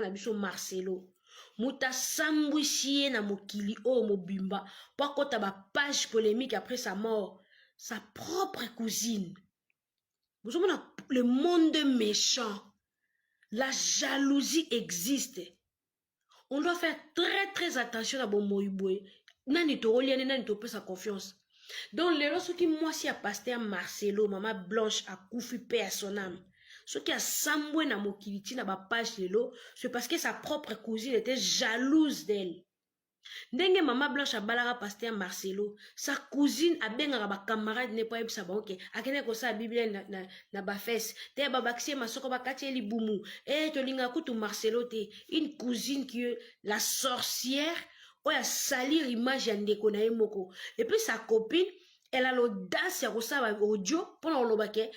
na biso Marcelo, moto asambwisi ye na mokili oyo mobimba mpo akɔta bapage polémique après sa mort, sa propre cousine. Bozomona le monde méchant, la jalousie existe. On doit faire très très attention na bomoi boye. Nani tokolia nde nani topesa confiance? Donc lelo soki mwasi ya pasteur Marcelo, mama Blanche, akufi, mpe ya son âme, soki asambwe na mokili ntina bapage lelo, c'est parce que sa propre cousine était jalouse d'elle. Ndenge mama Blanche abalaka pasteur Marcelo, sa cousine abengaka bacamarade ne mpo ayebisa bango ke akendeki kosala biblia na bafesses te, babakisi ye masoko, bakati ye libumu. E tolingaka kutu Marcelo te. Une cousine qui est la sorcière, oyo asalir image ya ndeko na ye moko. Et puis sa copine, elle a l'audace ya kosala audio mpona koloba ke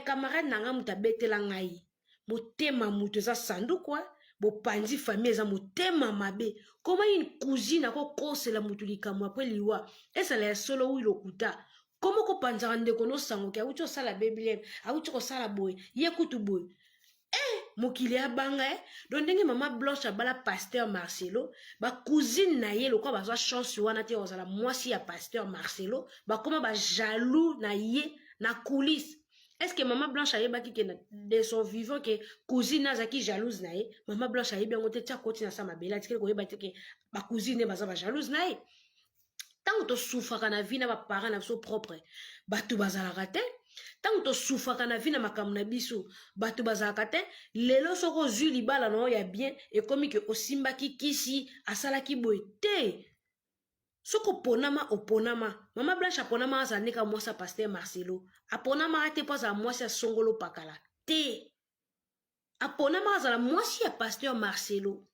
camarade na ngai moto abetela ngai. Motema moto eza sanduku, bopanzi famille, eza motema mabe. Koma une cousine akokosela motu likambo apres liwa, ezala ya solo wi lokuta. Koma kopanzaka ndeko nosango ke awuti kosala BBL, awuti kosala boye, ye kutu boye. E mokili abanga e. Donc ndenge mama Blanche abala pasteur Marcelo, bacousine na ye lokola bazwa chance wana te kozala mwasi ya pasteur Marcelo, bakóma bajaloux na ye na coulisse. Est ce que mama Blanche ayebaki ke de son vivant ke cousine azalaki jalouse na ye? Mama Blanche ayebi yango te. Tia koti na sa mabele, atikeli koyeba te ke bacousine baza bajalouse na ye. Ntango tosufaka na vie na baparent na biso propre, bato bazalaka te. Ntango tosufaka na vie na makambo na biso, bato bazalaka te. Lelo soki ozwi libala na yo ya bien, ekomi ke osimbaki kisi, asalaki boye te. Soki oponama, oponama. Mama Blanche aponama azala ndeka mwasi ya pasteur Marcelo. Aponamaka te mpo azala mwasi ya songolo pakala te, aponamaka azala mwasi ya pasteur Marcelo.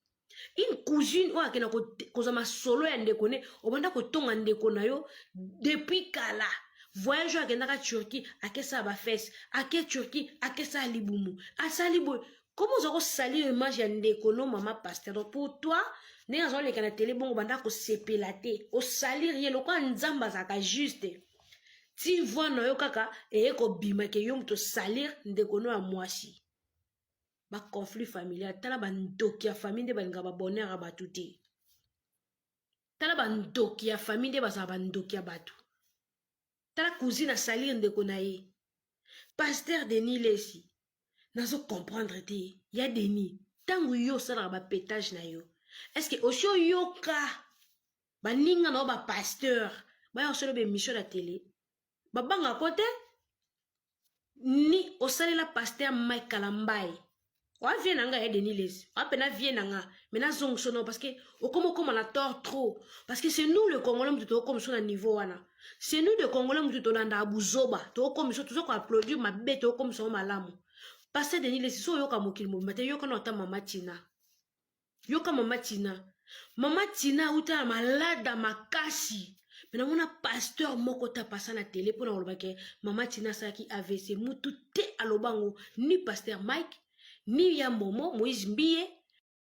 Une cousine oyo akenda kozwa masolo ya ndeko ne, obanda kotonga ndeko na yo depuis kala. Voyage oyo akendaka Turquie, akesala bafesses, ake Turquie, akesala libumu, asali boye. Komo oza kosalir image ya ndeko no mama pasteur? Donc pour toi, ndenge azoleka na tele bongo, banda kosepela te, osalir ye. Lokola Nzambe azalaka juste, ti voi na yo kaka eye kobima ke yo moto osalir ndeko no ya mwasi. Baconflit familial, tala bandoki ya famille nde balingaka babonheur ya bato te. Tala bandoki ya famille nde bazala bandoki ya bato. Tala cousine asalir ndeko na ye. Pasteur Denis Lesi, nazo comprendre te. Ya Denis, ntango yo osalaka bapétage na yo, est ce que osi oyoka baninga na yo bapasteur baya kosala baémission na télé? Babangako te. Ni osalela pasteur Mike Kalambai, oa vie na nga ya Denis Lesi, oa pena vie na nga. Me nazongiso nao parce que okoma okoma na tort trop, parce que c'est nous le Congolais mutu tokomiso na niveau wana. C'est nous de Congolais mutu tolandaka buzoba, tokomiso, toza koapplaudir mabe, tokomiso malamu. Pasteur Denis Lesi, so oyoka mokili mobimba te, yoka na ata mama Tina. Yoka mama Tina. Mama Tina auta na malada makasi, me namona pasteur moko te apasa na tele mpona koloba ke mama Tina asalaki AVC. Mutu te alobango, ni pasteur Mike, ni ya Momo Moïse Mbiye.